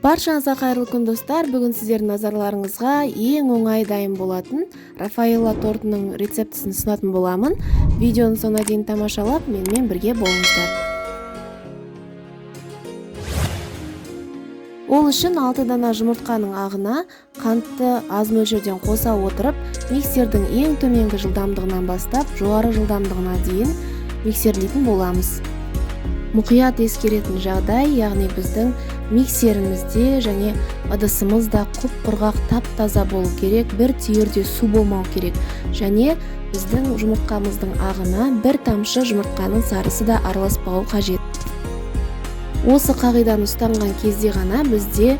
Баршаңызға қайырлы күн, достар! Бүгін сіздердің назарларыңызға ең оңай дайын болатын Рафаэлло тортының рецептісін ұсынатын боламын. Видеоның соңына дейін тамашалап, менімен бірге болыңыздар. Ол үшін 6 дана жұмыртқаның ағына қантты аз мөлшерден қоса отырып, миксердің ең төменгі жылдамдығынан бастап жоғары жылдамдығына дейін миксерлейтін боламыз. Мұқият ескеретін жағдай, яғни біздің миксерімізде және ыдысымыз да құп-құрғақ, тап-таза болу керек, бір түйір де су болмау керек. Және біздің жұмыртқамыздың ағына бір тамшы жұмыртқаның сарысы да араласпауы қажет. Осы қағиданы ұстанған кезде ғана бізде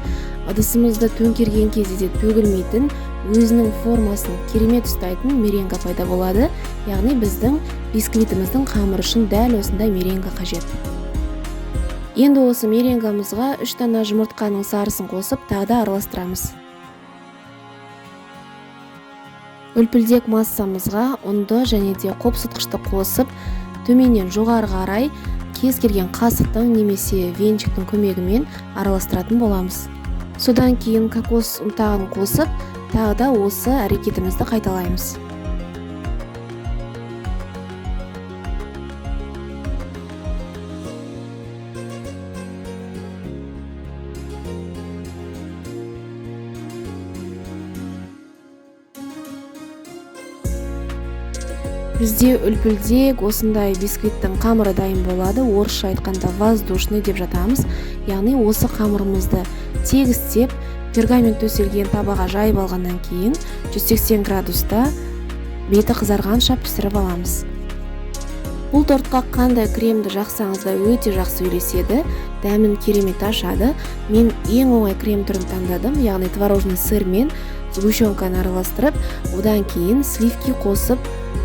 ыдысымызды төңкерген кезде де төгілмейтін, өзінің формасын керемет ұстайтын меренга пайда болады. Яғни біздің бисквитіміздің қамыры үшін дәл осындай меренга қажет. Енді осы меренгамызға 3 дана жұмыртқаның сарысын қосып, тағы да араластырамыз. Үлпілдек массамызға ұнды және де қопсытқышты қосып, төменнен жоғары қарай кез келген қасықтың немесе венчиктің көмегімен араластыратын боламыз. Содан кейін кокос ұнтағын қосып, тағы да осы әрекетімізді қайталаймыз. Бізде үлпілдек осындай бисквиттің қамыры дайын болады. Орысша айтқанда воздушный деп жатамыз. Яғни осы қамырымызды тегістеп, пергамент төселген табаға жайып алғаннан кейін 180 градуста беті қызарғанша пісіріп аламыз. Бұл тортқа қандай кремді жақсаңыз да өте жақсы үйлеседі, дәмін керемет ашады. Мен ең оңай крем түрін таңдадым, яғни творожный сыр мен сгущенканы араластырып, одан кейін сливки қосып,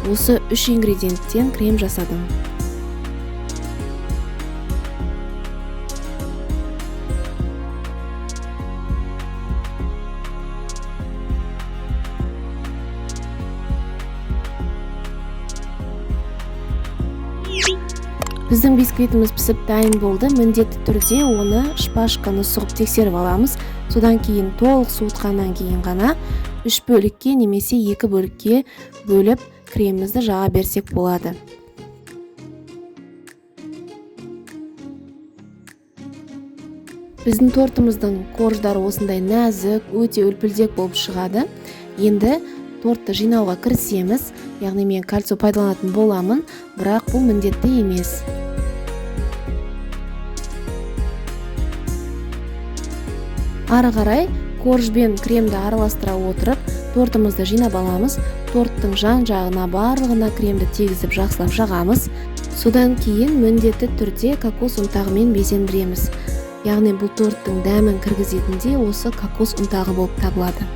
осы 3 ингредиенттен крем жасадым. Біздің бисквитіміз пісіп дайын болды. Міндетті түрде оны шпажканы сұғып тексеріп аламыз. Содан кейін толық суытқаннан кейін ғана 3 бөлікке немесе 2 бөлікке бөліп кремімізді жаға берсек болады. Біздің тортымыздың корждары осындай нәзік, өте үлпілдек болып шығады. Енді тортты жинауға кірісеміз. Яғни мен кольцо пайдаланатын боламын, бірақ бұл міндетті емес. Ары қарай корж бен кремді араластыра отырып, тортымызды жинап аламыз. Торттың жан-жағына барлығына кремді тегізіп жақсылап жағамыз. Содан кейін міндетті түрде кокос ұнтағымен безендіреміз. Яғни бұл торттың дәмін кіргізетін де осы кокос ұнтағы болып табылады.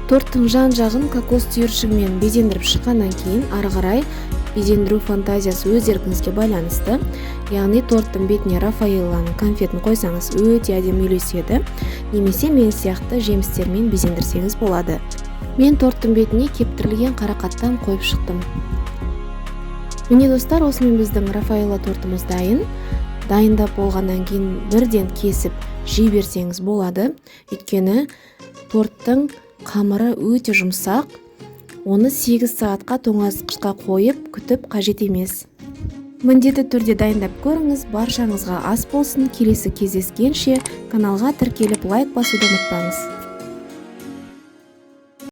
Торттың жан-жағын кокос түйіршігімен безендіріп шыққаннан кейін ары қарай безендіру фантазиясы өз еркіңізге байланысты. Яғни торттың бетіне Рафаэллоның конфетін қойсаңыз өте әдемі үйлеседі, немесе мен сияқты жемістермен безендірсеңіз болады. Мен торттың бетіне кептірілген қарақаттан қойып шықтым. Міне, достар, осымен біздің Рафаэлло тортымыз дайын. Дайындап болғаннан кейін бірден кесіп жей берсеңіз болады, өйткені торттың қамыры өте жұмсақ. Оны 8 сағатқа тоңазытқышқа қойып күтіп қажет емес. Міндетті түрде дайындап көріңіз. Баршаңызға ас болсын! Келесі кездескенше! Каналға тіркеліп, лайк басуды ұмытпаңыз.